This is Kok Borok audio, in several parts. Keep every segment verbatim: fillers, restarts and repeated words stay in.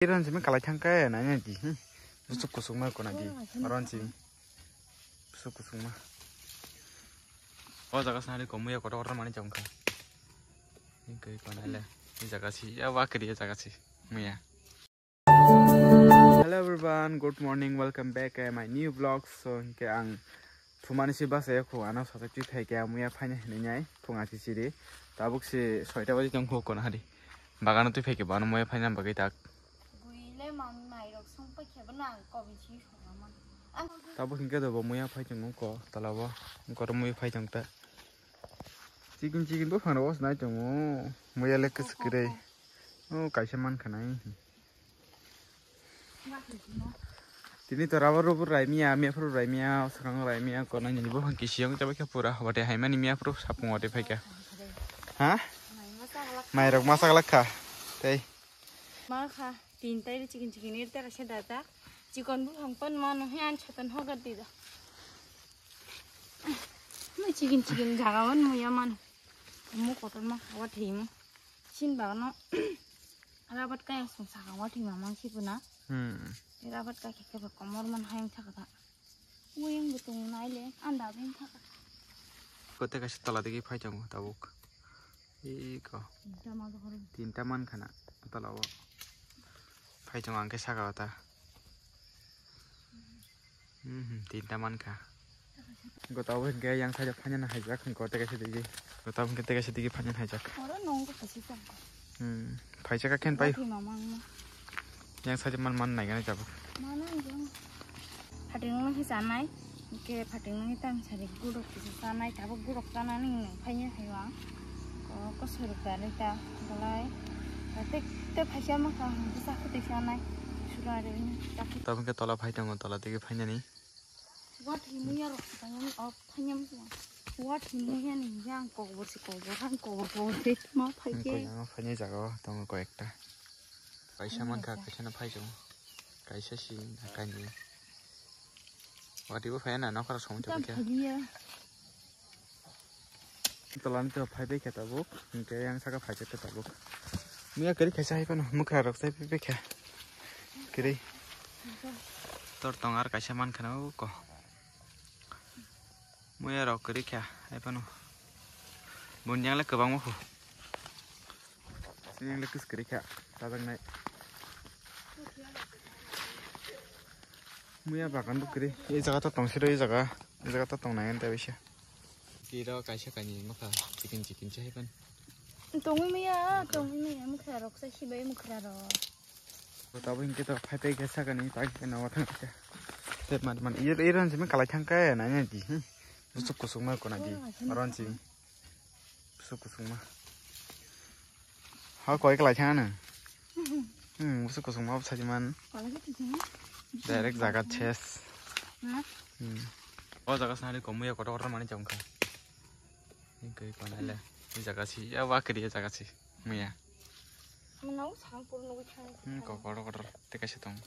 Iron simi kalai thangkhe nai nai di. Hmm. Busuk kusuk ma kona di. Aron simi. Busuk kusuk ma. O jaga sari ko muya kotor kotor mani chongkha. Ini koi kona le. Ini jaga si ya wa kiri jaga si. Muya. Hello everyone, good morning, welcome back to my new vlog. So, hingke ang phumani si basa ya khu ano sasak twi phai khe amuya phaina hinwi nyai phung achi chiri. Tabuk si soita baji tong khu kono hari. Bagano twi phai khe bano muya phaina bagwi tak. Guile mami mairok song pai khe bana ang kobi si song man. Ang Tabuk hingke do bo muya phai tong ko tala bo. Ko muya phai tong ta. Chikin chikin bo phano os nai tongo. Muya le kis kirei. O kaisa man khanai. Tini to rubber rubber raimiya, miya phuru raimiya, swkang raimiya, konai ni buphang kisi yang chabai khe pura, wate hai mani miya phuru sapung wate phaikha. Ha? Mairok masa glak kha. Tei. Ma kha, tin tai chikin chikin ir tera se data. Chikon buphang pan mano he an choton hogar dida. Mai chikin chikin jaga wan muya man. Mu kotor ma khawa thimo. Sin bagno. Rabat kaya sung saka wa thima mang sipuna. Hmm. Rabat kaya khe ba komor man hayang thaka ta. Uyang betung nai le anda ben thaka. Kote kaisa tola digi phai tongo tabuk. Iko. Tinta ma dohor. Tinta man khana tola o. Phai tongo ang khe saka o ta. Hmm, tinta man kha. Gota bo hingke yang saja phanya na haijak hingko teke se digi. Gota bo hingke teke se digi phanya na haijak. Oro nong ko pasi ta. Hmm, phaisa ka khen pai. Mati mamang ma. Yang saja man man nai gana jabo. Mana yang. Phating no hisa nai. Ke phating no hitam sari gudok kisa sanai tabuk gudok tanani phanya haiwa. Ko ko sorok ta nai ta. Dalai. Te te phaisa ma kha hisa khute sanai. Sura re ni. Tabuk ke tola phai tongo tola digi phanya ni. What himuya rok phanya ni op phanya ni. What himuya ni yang kokbor si kokbor han kokbor kokbor se ma phai ke. Ko yang phanya jaga tongo ko ekta. Kaisa man kha, kaisa na phai tongo. Kaisa si na kaini. Wati bo phai na nokar song to kya. Tola ni to phai be kya tabuk. Hingke yang saka phai kya tabuk. Muya kari kaisa hai pano mukha rok sai be kya. Kiri. Tor tong ar kaisa man khana ko. Muya rok kari kya hai pano. Bunyang le kwbang mo. Sini le kis kiri kha, sajak nai. Muya bagan bo kiri, e jaga to tong siro e jaga, e jaga to tong nai ante bisa. Kiro kaisa kani mokha, chicken chicken chai pan. Tongwi maya, tongwi maya, mokha rok sa sibai mokha rok. Tabo hingke to phai phai khe sakani, ta khe nawa thang khe. Te man man, iro iro se me kalai thang khe, nai nai di. Busuk kusuk ma kona di, aron si. Busuk kusuk ma. Ha koi kalai thang ano. Hmm, busuk kusuk ma bwsai man. Direct jaga ses. Hmm. O jaga sari ko muya kotor kotor mani chong kha. Hingke kona le. Jaga si, ya wa kiri jaga si. Muya. Mano sang pur nugui thang. Hmm, kotor kotor te kaisa tong.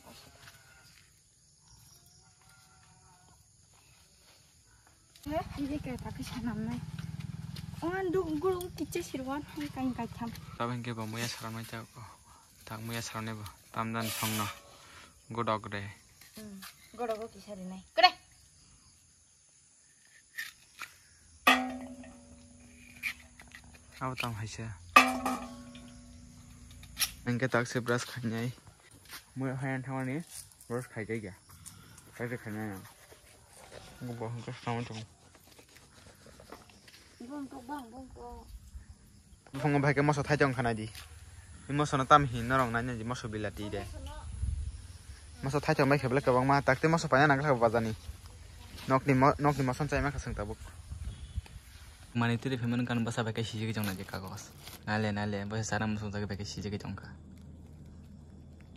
He, hai je ke ta kisa nam nai. Oan du guru kiche sirwan hai kain kai tham. Tabang ke ba muya saram nai ta ko. Tak muya saram nai ba. Tam dan song no. Godok de. Hmm, godok ko kisa ri nai. Kre. Abo tamo hai se. Hingke tak se brush khainai. Mui hai ang thangmani brush khai kai ya. Kai se khainai ang. Bo hingke samo tong. Buphungo bahai khe moso thaithong khanai di. Moso no tam hin norok nai nai di moso bilati de. Moso thaithong bai khe belai kwbangma takte moso paina nang khe bazani. Nokni mo-, nokni moson chaima kha seng tabuk. Mani tiri phaimani kan bwsa bai khe sijigwi tong nai di kagos. Nale nale bwsa chara musung jagwi bai khe sijigwi tong kha.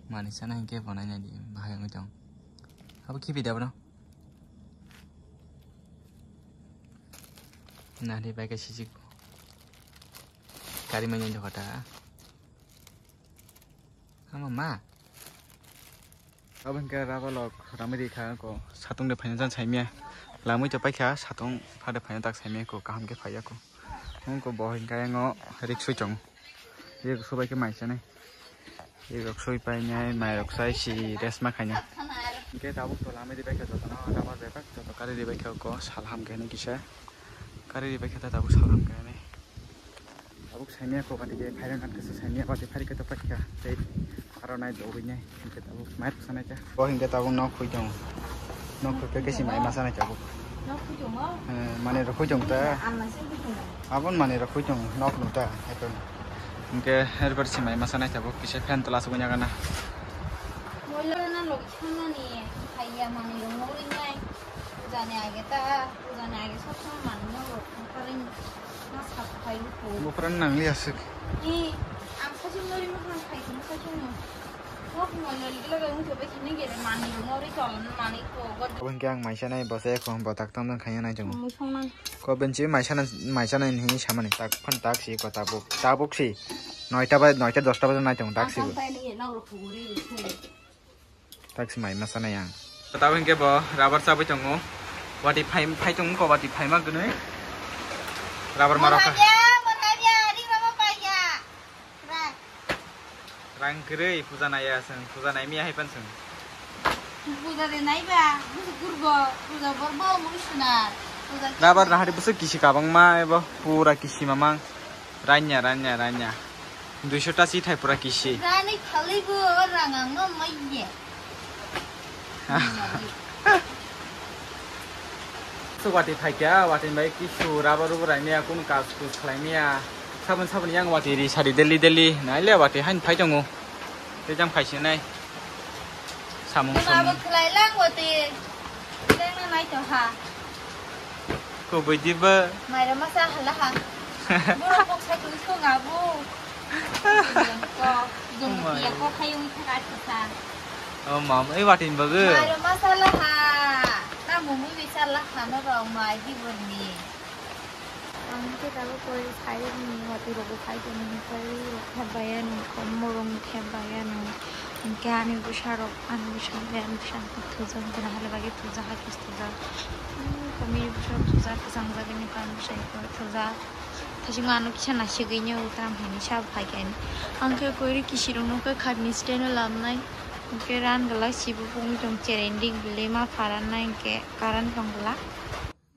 Mani chana hinkhe bo nai nai di bahai wngwi tong. Abo khibi de abono. Nari bai khe sijik. Kari manya jokha ta. Ama ma. Abo hingke raba lok ramai ri kha ko. Satung de phaina jan saimia. Lamui to paikha satung phade phaina tak saimia ko kaham khe phaiya ko. Nung ko bo hingke ngo riksui chong. Ye subai khe mai chanai. Irok sui painai, mairok sai si rest ma khainai. Hingke tabuk tola mai ribai khe jotono, rubber bebak joto kari ribai khe oko, sal ham khe nai kisa. Kari ribai khe ta tabuk sal ham khe nai. Tabuk saimia ko bati khe phairan hat khe saimia bati phari khe to paikha. Tei aro nai dogwi nai, hingke tabuk mairok sanai ta. Bo hingke tabuk nok khui tongo. Nok khe khe si mai masa nai tabuk. Nok khui tongo? Eh, mane rw khui tong ta. Ang nai se khui tongo. Abon mane rw khui tong nok nu ta, ekon. Hingke herbar si mai masa nai tabuk, kisa fan tola sugui nagana. Moila na lok chana ni, khaiya mane rw ngori nai. Puja ni age ta, puja ni age sob sob mane no rw kharing na sa khai ko. Bufran nang li asuk. Ni, ang sa chum nori ma khai khai sa chum. Abo hingke ang maisa nai, bo se ekho botak tong tong khaina nai tongo. Mui songna. Ko benchi maisa nai, maisa nai hinwi samani, tak phan tak si ko tabuk, tabuk si. Noita ba, noita dosta baje nai tongo, tak si. Asam bo. Pai ni nok rok huguri rw. Tak si mai masa nai ang. Tabuk hingke bo rubber chabwi tongo. Wati phai, phai tongo ko wati phai ma gwnwi. Rubber ma rok. Mona dia, mona dia, ri rama paya. Rang kwrwi puja naiya chwng, puja naimya hai pan chwng. Puja de naiba, musu gurbo, puja borbo, musu na. Puja. Dabar nahari busu kisi kabangma ebo pura kisi mamang. Ranya, ranya, ranya. Duiso ta si thai pura kisi. Rani khalibo, rang ang no maiye. Swk watwi phaikha, watwi bai kisu rubber rubber raimaya, kunu kaj kuj khlaimaya. Sabun sabun yang watwi ri sari daily daily, naile watwi hain phai tongo. Tei jang phai sinai. Samung samung. Abo khlai lang watwi. Lengna nai to ha. Kubui diba. Maira masa hala ha. Borok kok sai tong song abo. Ko, jong ko khayo mi thaka thasa. Oh, mam, ei watin bago. Mairo masala ha. Ta mumui misala ha no rong mai di bonni. Ang ke dago koi sai ni wati rogo khai ko ni koi rok khe baya ni kom morong khe baya ni. Ang ke ani bwsa rok, ani bwsa, ani bwsa thujak gana hale bagi thujak ha kis thujak. Kami bwsa thujak, jang jagani kan bwsa thujak. Thajima ano kisa naisegwi nw tamo hwnwi sabo phaikha ani. Ang khe kwrwi kisirokno khe khatni stand-o labnai. Hwnkhe ran glak sibo pungwi tong cherending bwlwi ma pharanai hwnkhe karan tong glak.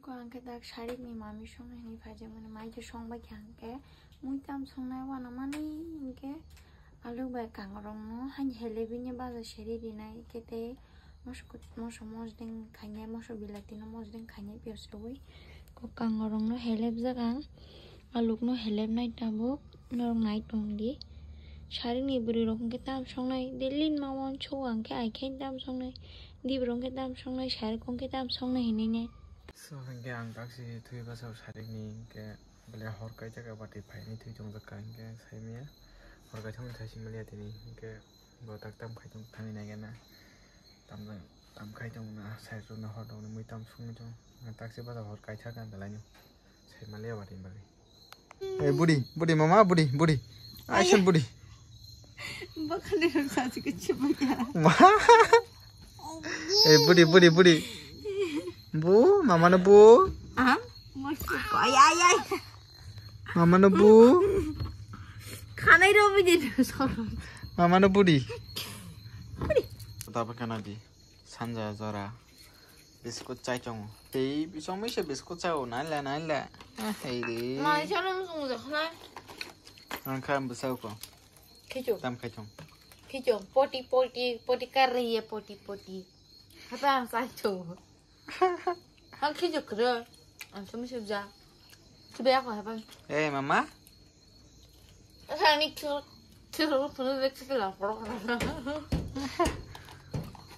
Ko ang khe dak sarikni mami songnai hwnwi phaijak mani mai khe songbai kha hwnkhe mui tam songnai uanamani hwnkhe. Alu bai kangrongno hani helebini baja seri rinai khe tei moso kut-, moso mosdeng khainai, moso bilatino mosdeng khainai piyaj rwui. Ko kangrongno helebjak ang, alukno helebnai tabuk norok nai tongdi. Sarikni bwrwirok hwnkhe tam songnai, daily ma uansuk ang khe ai khe tam songnai, dibrok hwnkhe tam songnai, sarik hwnkhe tam songnai hinwi nai. So hwnkhe ang taksi thwi bwsao sarikni hwnkhe. Bole hor kaijak watwi phainai thwi tongjak ka hwnkhe saimaya. Hor kaithangni thai simaliya tini hwnkhe bo tak tam khai tong thangwi naikhe na. Tam, tam khai tong na side rok no hor rok no mui tam sungwi tong. Taksi bwsai hor kaithak ang belai no saimaliya watwi bagwi. Eh, budi, budi mama, budi, budi. Action budi. Bakali rok sachi ke chimaya. Ma. Eh, budi, budi, budi. Bu, mama no bu. Am, mosu ko, ay, ay, ay. Mama no bu. Khanai ro bidi soro. Mama no budi. Budi. Tapa kana di. Sanja jora. Biscuit chai tongo. Tei bisong misa biscuit chao, naila, naila. Ah, hei de. Mai chano sung jakna. Ang kha bwsao ko. Khichu. Tam khai tong. Khichu, poti, poti, poti kar rahi hai, poti, poti. Hapa ang sai to. Ang khichu kro. Ang sumi sibja. Sibe ako hapa. Eh, mama. Asal ni khichu, khichu punu de khichu la kro.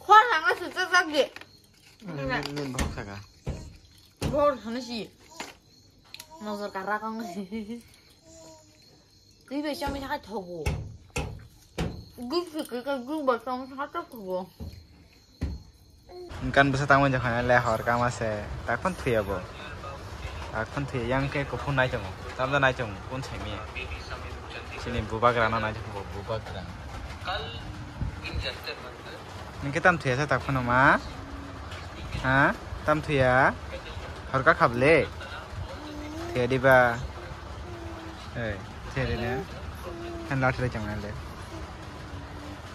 Khwa hanga sita sagde. Ni, ni bhok saka. Bhok hana si. Nozor kara kong. Twi bai chami hai thogo. Guk guk guk guk ba chami hai thogo. Kan bwsa tangmani jakhana le hor kama se. Takon thuya bo. Takon thuya yang ke kuphun nai tongo. Tamda nai tongo. Kun semi. Sini bubagra no nai tongo. Bubagra. Hingke tam thuya sa tak phano ma? Ha? Tam thuya? Hor ka khable? Thuya diba? Ei, thuya dine. Kan lat le chang le.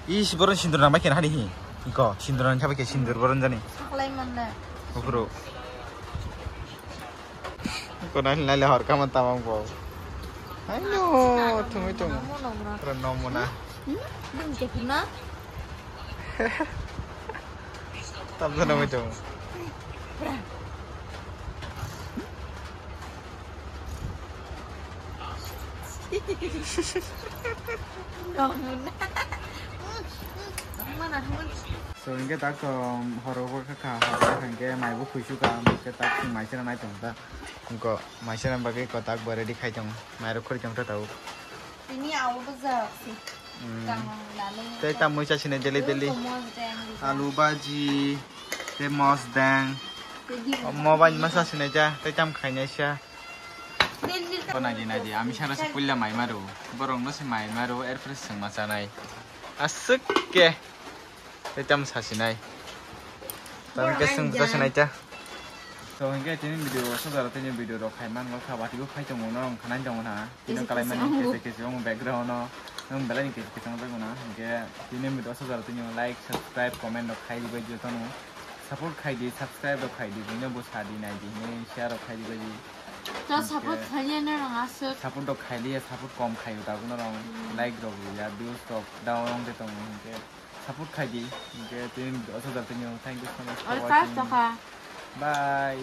Is boron sindur nang bai khe hani hi. Iko sindur nang khabai khe sindur boron jani. Saklai manna. Bufuru. Ko nai nai le hor kaman tamang bo. Ayo, thumui thum. Ro nomuna. Hmm? Bung ke phuna. Tam jana mai thum. So, hingke tak to horo kha, horo kha hingke mai bo khuisu ka, hingke tak maisana nai tong ta. Hingko maisana bagwi ko tak bo ready khai tong, mai rok khori tong ta tau. Tini awo bo ja si. Hmm. Tamo nalo. Tei tamo cha sine daily daily. Alu bhaji, tei mos dang. Mo bai masa sine ja, tei tam khainai sa. Ko naidi naidi, ami sana se puila mai maru. Borok no se mai maru, air fresh sengma chanai. Aswk ke. Tei tam sasinai. Tam ke sung sasinai ta. So hingke tini video, so jara tini video rok khai man kha, bati bo khai tongo, norok khanai tongo na. Tini kalai mani kese kese ong background no. Nang belai ni kese kese ong jago na. Hingke tini video, so jara tini like, subscribe, comment rok khai di bai jotono. Support khai di, subscribe rok khai di, buino bo sa di nai di, hingke share rok khai di bai di. To support khailiya norok aswk. Support rok khailiya, support kom khaio tabuk norok. Hmm. Like rok ya, views rok down ong de tongo hingke. Support khai di. Hingke tini video, so jara tini thank you so much for watching. Bye.